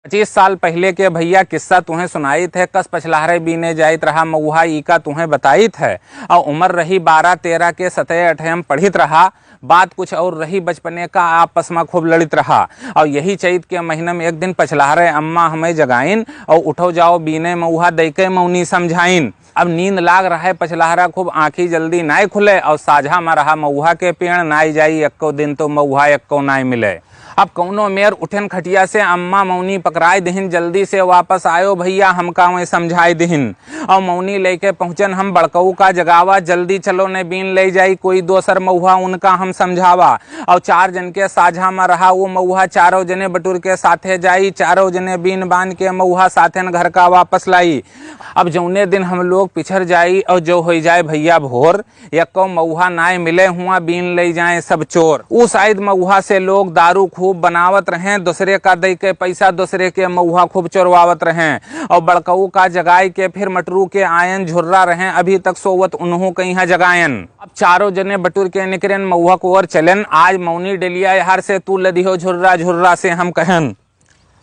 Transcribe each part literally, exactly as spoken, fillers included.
पच्चीस साल पहिले के भइया किस्सा तुहें सुनाइत है, कस पछलहरे बीने जाइत रहा मउहा, ई का तुहें बताइत है। अउ उमर रही बारह तेरह के, सतहे अठहे हम पढ़ित रहा। बात कुछ अउर रही बचपने का, आपस मा खूब लड़ित रहा। अउ यही चइत के महीना में एक दिन पछलहरे अम्मा हमें जगाइन, अउ उठो जाओ बीने मउहा, दइके मउनी समझाइन। अब नींद लाग रहा है पछलहरा खूब, आँखी जल्दी नाय खुले, अउ साझा मा रहा मउहा के पेड़, नाय जाई एक्को दिन तो मउहा एक्को नाय मिले। अब कउनो मेर उठेन खटिया से, अम्मा मउनी पकड़ाय दिहिन, जल्दी से वापस आयो भइया, हमका वहीं समझाय दिहिन। अउ मउनी लइके पहुँचेन हम बड़कऊ का जगावा, जल्दी चलो ने बीन लइ जाई कोई दोसर मउहा, उनका हम समझावा। अउ चार जन के साझा मा रहा उ मउहा, चारो जने बटुर के साथे जाई, चारो जने बीन बान के मउहा साथेन घर का वापस लाई। अब जउने दिन हम लोग पिछर जाई अउ जो होइ जाए भइया भोर, एक्को मउहा नाय मिले हुआ, बीन लइ जाए सब चोर। उ साइद मउहा से लोग दारू खूब बनावत रहें, दोसरे का दइके पैसा दोसरे के मउहा खूब चोरवावत रहें। अउ बड़कऊ का जगाइ के फिर मटरू के आयन, झुर्रा रहें अभी तक सोवत उन्हू कइहाँ जगायन। अब चारो जने बटुर के निकरेन मउहा को ओर चलेन, आज मउनी डेलिया एहर से तू लदिहो झुर्रा, झुर्रा से हम कहेन।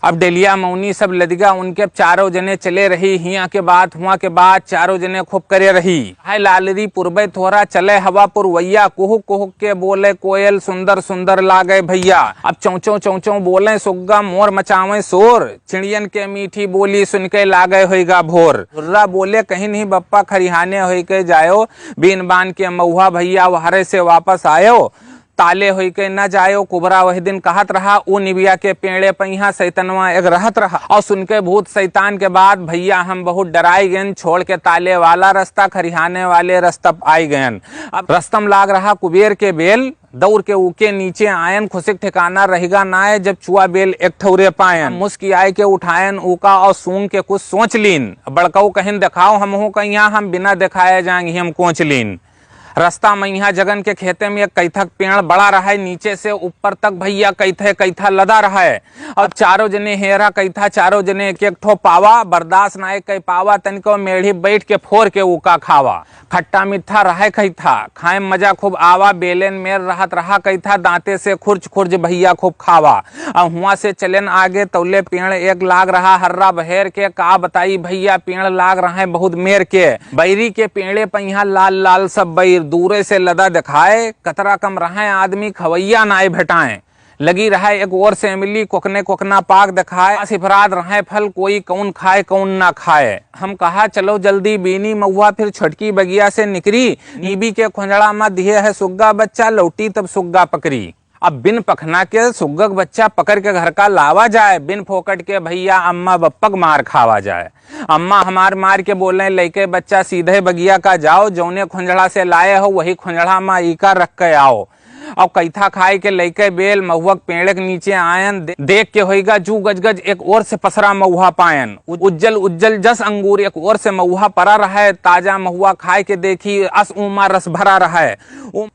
अब डेलिया मउनी सब लदिगा उनके, अब चारो जने चले रही, हियाँ के बात हुआँ के बात, चारो जने खूब करे रही। हाय लालरी पुरबे थोरा, चले हवा पुरवैया, कुहुक कुहुक के बोले कोयल, सुंदर सुंदर लागे भइया। अब चौं चौं चौं चौं बोले सुग्गा, मोर मचावे शोर, चिड़ियन के मीठी बोली सुन के लागे होइगा भोर। झुर्रा बोले कहिन ही बप्पा, खरिहाने होइके जायो, बीन बान के मउहा भइया वहरे से वापस आयो। ताले होइके न जायो, कुबरा वही दिन कहत रहा, उ निबिया के पेड़े पइहाँ सैतनवा एक रहत रहा। अउ सुन के भूत सैतान के बात भइया हम बहुत डराइ गएन, छोड़ के ताले वाला रस्ता खरिहाने वाले रस्ता आइ गएन। अब रस्तम लाग रहा कुबेर के बेल, दौड़ के उके नीचे आयन, खुशिक ठिकाना रहिगा नाय, जब चुआ बेल एक ठौरे पायन। मुस्कियाइ के उठायन उका अउ सूंघ के कुछ सोच लीन। बड़कऊ कहिन देखाओ हमहू कइहाँ, हम बिना देखाए जांग ही हम कोच लीन। रस्ता मइहाँ जगन के खेते में एक कैथा के पेड़ बड़ा रहे, नीचे से ऊपर तक भइया कैथे कैथा लदा रहे। अब चारो जने हेरा कैथा, चारो जने एक एक ठो पावा, बर्दाश्त नाय कै पावा, तनिको मेढ़ी बैठ के फोर के उका खावा। खट्टा मीठा रहे कैथा, खाए में मजा खूब आवा, बेलेन मेर रहत रहा कैथा, दांते से खुर्च खुर्च भइया खूब खावा। अब हुआँ से चलेन आगे, तौले पेड़ एक लाग रहा हर्रा बहेर के, का बताई भइया, पेड़ लाग रहे बहुत मेर के। बैरी के पेड़े पइहाँ लाल लाल सब बैर, दूरे से लदा देखाए, कतरा कम रहे आदमी खवैया नाय भेटाए। लगी रहे एक ओर से इमली, कोकने कोकना पाक देखाए, असिफराद रहे फल, कोई कौन खाए कौन ना खाए। हम कहा चलो जल्दी बीनी महुआ, फिर छोटकी बगिया से निकरी, नीबी के खोंजड़ा मा दिहे है सुग्गा बच्चा, लौटी तब सुग्गा पकरी। अब बिन पखना के सुग्गक बच्चा पकड़ के घर का लावा जाए, बिन फोकट के भइया अम्मा बप्पक मार खावा जाए। अम्मा हमार मार के बोले, लइके बच्चा सीधे बगिया का जाओ, जौने खोंजड़ा से लाए हो वही खोंजड़ा मा इका रख के आओ। अउ कैथा खाए के लइके बेल महुआ के पेड़े के नीचे आयन, दे-, देख के होइगा जू गजगज, एक ओर से पसरा महुआ पायन। उ-, उज्जल उज्जल जस अंगूर, एक ओर से महुआ परा रहे, ताजा महुआ खाए के देखी अस ऊमा रस भरा रहे। उ-,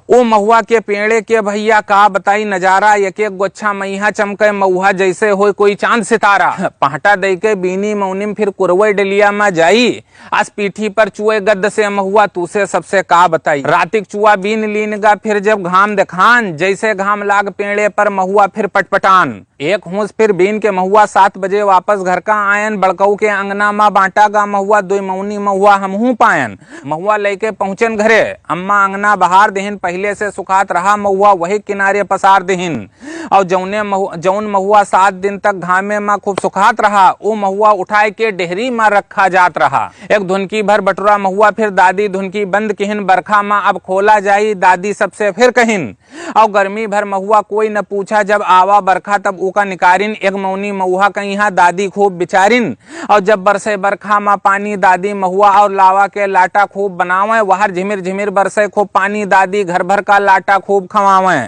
ओ महुआ के पेड़े के भइया का बताई नजारा, एक एक गोच्छा मइहाँ चमके महुआ जैसे होय कोई चांद सितारा। पहटा दइके बीनी मौनिम फिर कुरवै डलिया मा जाई, अस पीठी पर चुए गद्द से महुआ तू से सबसे का बताई। रातिक चुआ बीन लीन गा फिर जब घाम देखान, जैसे घाम लाग पेड़े पर महुआ फिर पटपटान। एक हूँस फिर बीन के महुआ सात बजे वापस घर का आयन, बड़कऊ के अंगना मा बांटा गा महुआ, दुई मौनी महुआ हमहूँ पायन। महुआ लइके पहुँचेन घरे, अम्मा अंगना बहार दिहिन, पहिले से सुखात रहा महुआ वही किनारे पसार दिहिन। अउ जौने महु-, जौन महुआ सात दिन तक घामे मा खूब सुखात रहा, उ महुआ उठाए के डेहरी मा रखा जात रहा। एक धुनकी भर बटुरा महुआ फिर दादी धुनकी बंद किहिन, बरखा मा अब खोला जाई, दादी सबसे फिर कहिन। अउ गर्मी भर महुआ कोई न पूछा, जब आवा बरखा तब उका निकारिन, एक मौनी महुआ कइहाँ दादी खूब बिचारिन। अउ जब बरसे बरखा मा पानी दादी महुआ अउर लावा के लाटा खूब बनावे, वहर झिमिर झिमिर बरसे खूब पानी दादी घर भर का लाटा खूब खवावे।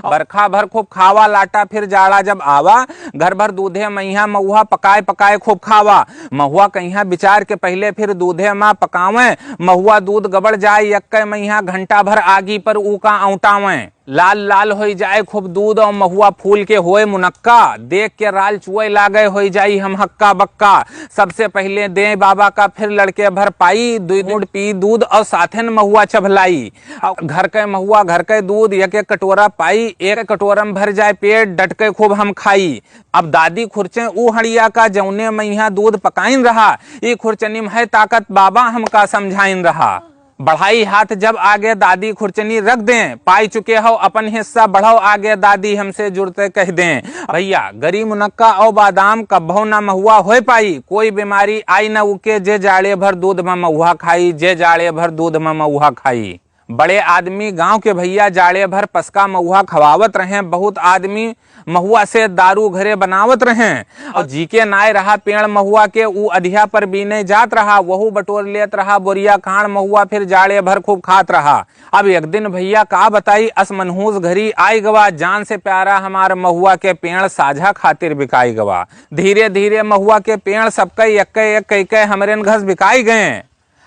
बरखा भर खूब खावा लाटा फिर जाड़ा जब आवा, घर भर दूधे मइहाँ महुआ पकाए पकाए खूब खावा। महुआ कइहाँ बिचार के पहिले फिर दूधे मा पकावे, महुआ दूध गबड़ जाए यक्के मइहाँ घंटा भर आगी पर उका औंटावे। लाल लाल होई जाए खूब दूध और महुआ फूल के होए मुनक्का, देख के राल चुए लागे होई जाई हम हक्का बक्का। सबसे पहिले दें बाबा का फिर लड़के भर पाई, दुई घूंट पी दूध और साथेन महुआ चभलाई। और घर के महुआ घर के दूध एक एक कटोरा पाई, एक कटोरा में भर जाए पेट डट के खूब हम खाई। अब दादी खुरचे ऊ हड़िया का जौने मइहाँ दूध पकाइन रहा, ई खुरचनी में है ताकत बाबा हमका समझाइन रहा। बढ़ाई हाथ जब आगे दादी खुरचनी रख दें, पाई चुके हो अपन हिस्सा बढ़ाओ आगे दादी हमसे जुड़ते कह दें। भैया गरी मुनक्का और बादाम कब्बो ना महुआ होए पाई, कोई बीमारी आई ना उके जे जाड़े भर दूध में महुआ खाई, जे जाड़े भर दूध में महुआ खाई। बड़े आदमी गांव के भैया जाड़े भर पसका महुआ खवावत रहें, बहुत आदमी महुआ से दारू घरे बनावत रहें। और जीके नाय रहा पेड़ महुआ के, ऊ अधिया पर बीने जात रहा, वहू बटोर लेत रहा बोरिया खाण महुआ, फिर जाड़े भर खूब खात रहा। अब एक दिन भैया का बताई, अस मनहूस घरी आई गवा, जान से प्यारा हमार महुआ के पेड़ साझा खातिर बिकाई गवा। धीरे धीरे महुआ के पेड़ सबके एक एक कई के हमरेन घस बिकाई गए।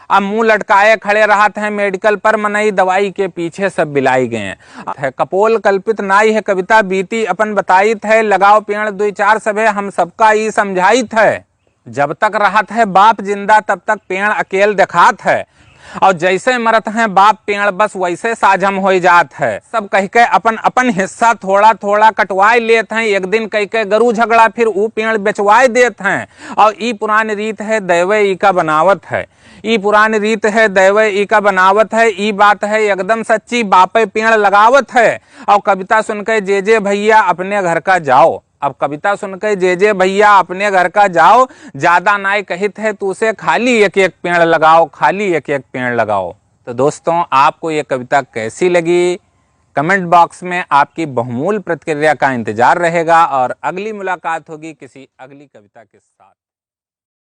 अब मुंह लटकाए खड़े रहत हैं मेडिकल पर, मनई दवाई के पीछे सब बिलाई गए हैं। कपोल कल्पित नाई है कविता, बीती अपन बताइत है, लगाओ पेड़ दुई चार सभे, हम सबका ई समझाइत है। जब तक रहत है बाप जिंदा, तब तक पेड़ अकेल देखात है, और जैसे मरत हैं बाप पेड़, बस वैसे साझम होई जात है। सब कह के अपन अपन हिस्सा थोड़ा थोड़ा कटवाए लेत हैं। एक दिन कह के गरु झगड़ा, फिर ऊ पेड़ बेचवाए देत हैं। और ई पुरान रीत है, दैवे ई का बनावत है। ई पुरान रीत है, दैवे ई का बनावत है। ई बात है एकदम सच्ची, बापे पेड़ लगावत है। और कविता सुन के जे जे भैया अपने घर का जाओ। अब कविता सुन के जे जे भैया अपने घर का जाओ, ज्यादा नाय कहित है तू से, खाली एक एक पेड़ लगाओ, खाली एक एक पेड़ लगाओ। तो दोस्तों, आपको ये कविता कैसी लगी, कमेंट बॉक्स में आपकी बहुमूल्य प्रतिक्रिया का इंतजार रहेगा और अगली मुलाकात होगी किसी अगली कविता के साथ।